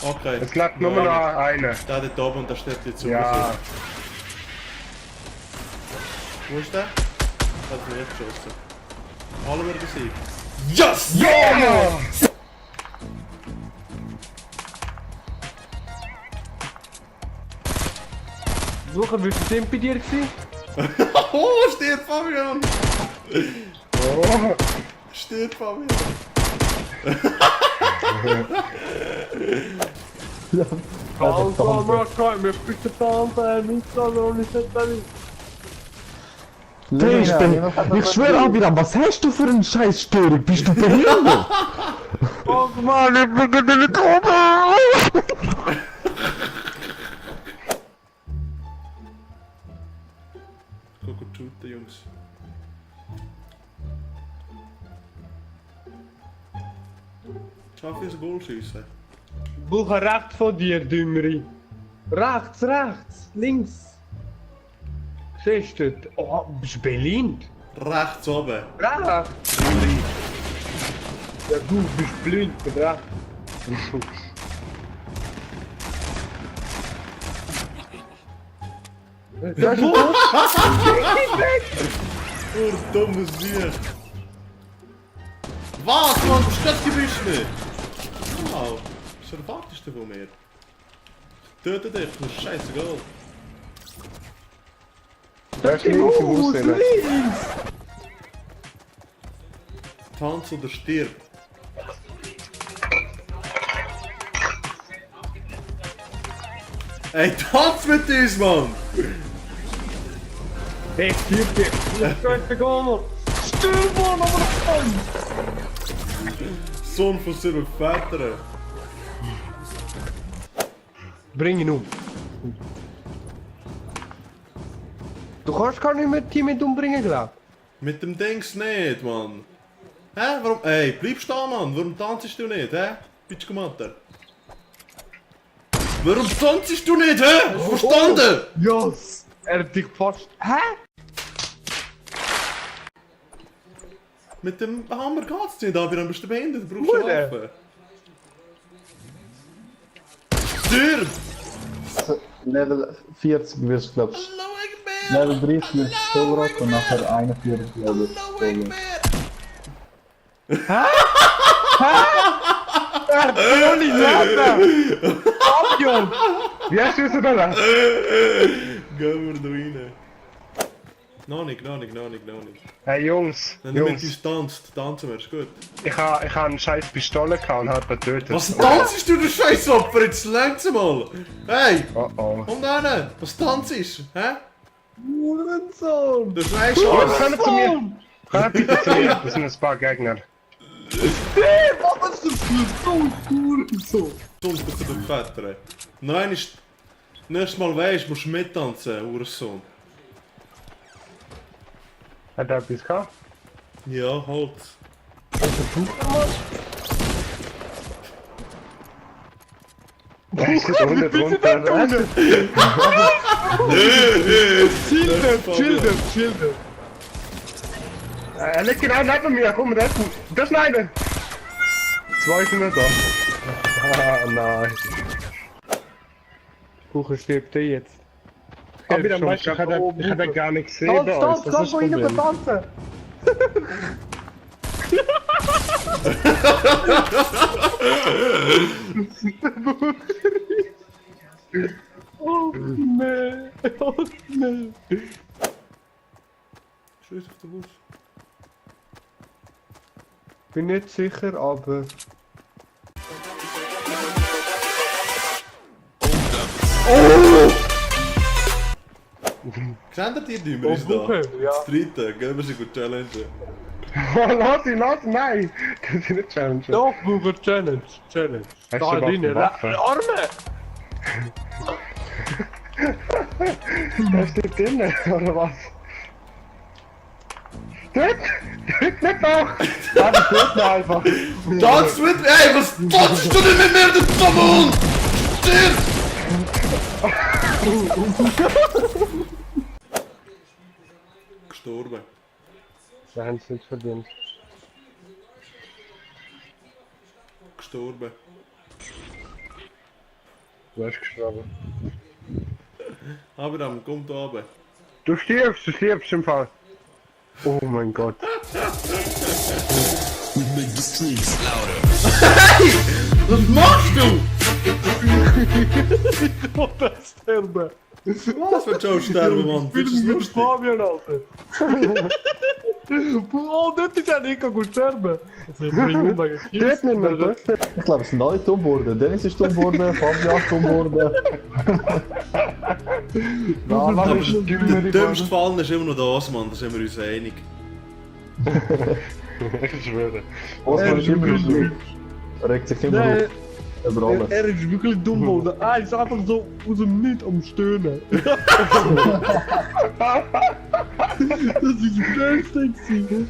Okay. Es lebt nur noch einer. Der dort oben und der steht jetzt Ja. Wo ist der? Der hat mich nicht geschossen. Alle werden besiegt. Yes! Ja! Suchen, wie viel sind bei dir gewesen? Oh, stirb Fabian! Oh. Stirb Fabian! Also, wir bitte fahren, nicht so, nicht Ich schwöre, Abiram, was hast du für eine Scheißstörung? Bist du behindert? Oh Mann, ich bin gerade nicht oben! Go gut shooten, Jungs. Schaff ich ein Goal schiessen? Buche rechts von dir, Dümmeri. Rechts, rechts, links. Siehst du das? Oh, bist du blind? Rechts oben. Rechts. Ja, du bist blind, rechts. Das ist Oh, dummes Bier! Was, Mann? Du Stadtgebüsch nicht! Wow! Was erwartest du von mir? Töte dich, das ist scheißegal. Der ist links im Haus drin. Tanz oder stirb. Ey, tanz mit uns, Mann! Hey, stirb dich! Ich kann nicht gehen! Stirb, Mann, aber nein! Sohn von seinen Vätern. Bring ihn um. Du kannst gar nicht mehr Team mit umbringen, glaub. Mit dem Dings nicht, Mann. Hä? Warum? Ey, bleib stehen, Mann. Warum tanzt du nicht, hä? Bitchkomater. Warum tanzt du nicht, hä? Verstanden? Yes! Er hat dich fast... Hä? Mit dem Hammer geht's nicht, aber dann bist du behindert, du brauchst eine Waffe. Stirb! Level 40 wirst du, glaubst Allahu Akbar! Level 30 wirst du Storak und nachher 41 Level Allahu Storak. Akbar! Toni, Lata! Fabian! Wie hast du es denn da? Gehen wir da rein. Noch nicht. Hey Jungs, Wenn du mit Jungs. uns tanzt, tanzen wir, ist gut. Ich ha eine scheiß Pistole gehabt und hab ihn getötet. Was tanzt du, du Scheißopfer? Jetzt längst mal! Hey! Oh oh. Komm da hin! Was tanzt? Hä? Hurensohn! Du Oh, Scheißopfer! komm zu mir! Komm bitte zu mir, das sind ein paar Gegner. Hey, was ist das für so Hurensohn? Sonst zu den Vätern. Nein, ist... Nächstes Mal weisst, musst du mittanzen, Hurensohn. Hat er etwas gehabt? Ja, halt. Der ist unten drunter. Schilder! Er liegt genau neben mir, komm, retten. Das ist einer. Zwei sind noch da. Ah, nein. Kuchen stirbt er jetzt. Aber dann weißt du, ich hab ihn gar nicht gesehen bei uns. Das ist das Problem. tanzen! Oh nee, oh nee. Scheiß auf den Bus. Bin nicht sicher, aber... Seht ihr die Dümmer ist da? Buche, ja. Das dritte, gehen wir sie gut challengen. Lass ihn, nein! Kannst du nicht challengen. Doch, Bucher, Challenge. Hast du Da überhaupt drin, eine Waffe? Arme! Er steht drinnen, oder was? Töt nicht doch! Warte, töt ihn einfach! Tanzt mit mir! Ey, was tanzt du denn mit mir, du Dummhund? Stirb! Gestorben. Wir haben es nicht verdient. Gestorben. Du hast gestorben. Abraham, komm da oben. Du stirbst im Fall. Oh mein Gott. Was machst du? Das sterben. Was für Joe sterben, Mann? Findest du das lustig? Fabian, Alter. Oh, das ist ja nicht gut sterben. Also, ich bringe um wegen Steht nicht mehr, was? Ich glaube, es sind alle dumm geworden. Dennis ist dumm geworden, Fabian ist dumm geworden. Aber Nein, ist der dümmste Fall ist immer noch das, Mann. Da sind wir uns einig. Ich schwöre. Osman ist immer so. Er regt sich immer Nein, auf über alles. er ist wirklich dumm geworden. Er ist einfach so aus dem Nichts am Stöhnen. Das ist das Schönste gewesen.